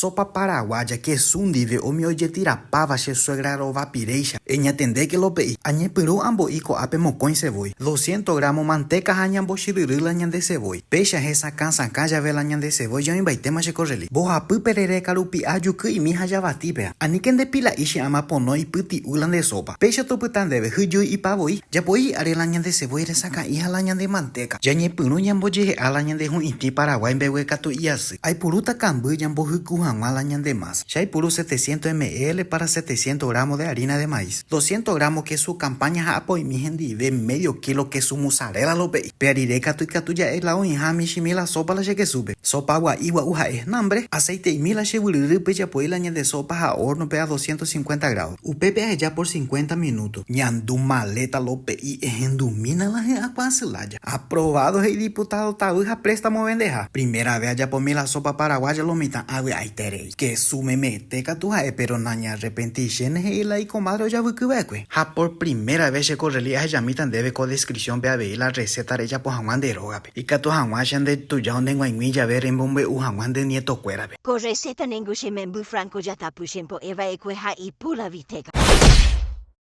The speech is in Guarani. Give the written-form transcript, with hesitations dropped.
Sopa paraguaya kesu ndive umi ojetirapáva che suegra rova piréicha. Eñatendéke Lope'i. Añepyrũ ambo'i ko'ápe mokõi sevói, doscientos gramo mantéka ha ñambochyryry la ñande sevói. Péicha hesakã sakã jave la ñande sevói jaoĩmbaitéma che korreli. Mbohapy perereka rupi'a juky'imi ha javatípea. Aníke nde pila'i che ama pono ipyti'u la nde sopa. Péicha topyta ndéve hyjúi ipa voi. Japoi hi'ári la ñande sevói resakã'i ha la ñande mantéka. Jañepyrũ ñambojehe'a la ñande hu'itĩ Paraguái mbegue katu iasy. Aipurúta kamby ñambohyku hag̃ua la ñande masa. Che aipuru setecientos ml para setecientos gramos de harina de maíz. Doscientos gramos kesu campaña ha apoimi hendive medio kilo kesu mozzarella lope'i. Péa rire katu ikatu ja'e la oĩha michĩmi la sopa la che kesúpe. Sopa gua'i gua'u ha'e. Nambre, aceite'imi la che guyryrype japoi la ñande sopa ha horno-pe a doscientos cincuenta grados. Upépe aheja por cincuenta minuto. Ñandu maleta lope'i ehendumína la hy'akuã asy lája. Aprobado he'i diputado tavy ha préstamo vendeha. Primera vez ajapomi la sopa paraguaya lo mitã avy'aiterei. Kesu memete katu ha'e pero nañearrepentichéne he'i la ikomadre ojavyky va'ekue. Ha por primera vez che korreli ahejamíta ndéve ko descripción-pe avei la receta rejapo hag̃ua nde rógape. Ikatu hag̃ua che nde tuja ondeg̃uaig̃ui jave remombe'u hag̃ua nde nietokuérape. Ko receta ningo che memby Franco jatapy chembo'e va'ekue ha ipu la vitega.